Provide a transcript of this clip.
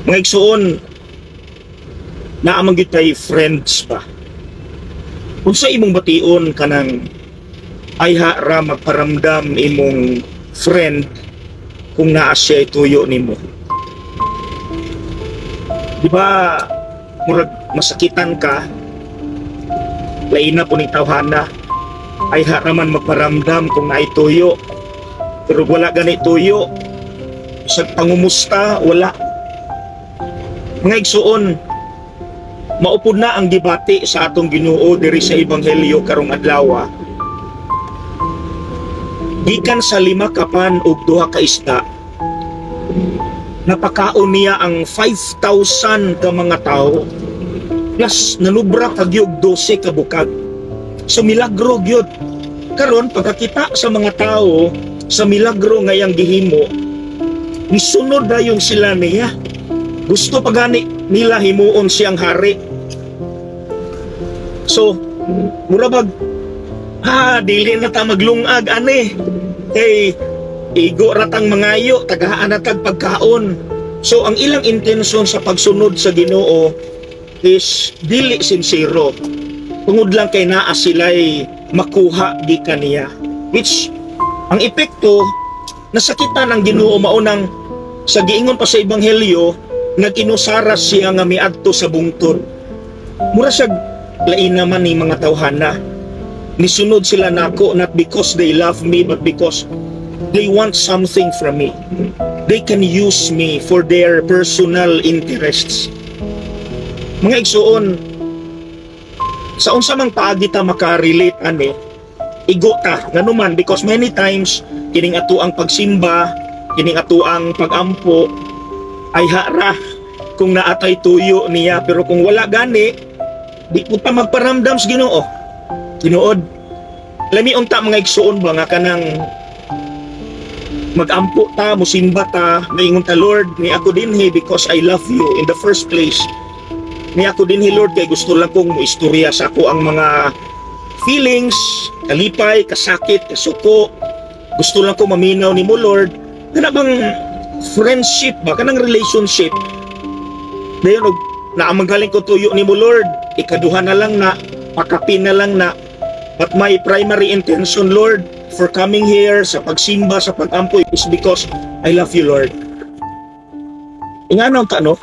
Mga igsuon, naa man gyud tay friends ba? Unsa imong bation kanang ayha ra magparamdam imong friend kung naa siya tuyo nimo? Di ba murag masakitan ka, lain na po ni tawhana, ayha ra man magparamdam kung naay tuyo. Pero wala gani tuyo, sa pangumusta, wala. Mga igsuon, mao pud na ang gibati sa atong Ginoo diri sa Ebanghelyo karong adlaw. Gikan sa lima ka pan ug duha ka isda, napakaon niya ang 5,000 ka mga tao. Plus nanubra pa gyud 12 ka bukag. So milagro gyud. Karon, pagkakita sa mga tao sa milagro nga iyang gihimo, misunod dayon sila niya. Gusto pa gani nila himuon siyang hari. So, mura bag, ha, dili na ta maglungag ani. Kay igo ratang mangayo, tagaan na tag pagkaon. So, ang ilang intensyon sa pagsunod sa Ginoo is dili sincero. Tungod lang kay naa sila'y makuha gikan niya. Which, ang epekto, nasakitan ang Ginoo, maunang sa giingon pa sa Ebanghelyo, nag-inusara siya nga miadto sa bungtod. Mura siya, lain naman ni mga tawhana. Nisunod sila nako not because they love me but because they want something from me. They can use me for their personal interests. Mga igsuon, sa unsa mang paagi ta makarelate ani, igo ta nganuman, because many times kining ato ang pagsimba, kining ato ang pagampo, ayha ra kung naatay tuyo niya, pero kung wala gani, di po ta magparamdam sa Ginoo. Tinuod. Lami unta, mga igsuon ba, nga kanang magampo ta, musimba ta, maingon ta, "Lord, ni ako dinhi because I love you in the first place. Ni ako dinhi, Lord, kay gusto lang kong moistorya sa ako ang mga feelings, kalipay, kasakit, kasuko. Gusto lang ko maminaw nimo, Lord." Kana bang friendship ba, kanang relationship. Dayon og naa man galing ko tuyo nimo, Lord, ikaduha na lang na, pakapin na lang na. But my primary intention, Lord, for coming here sa pagsimba, sa pagampo is because I love you, Lord. Ingano ta, no?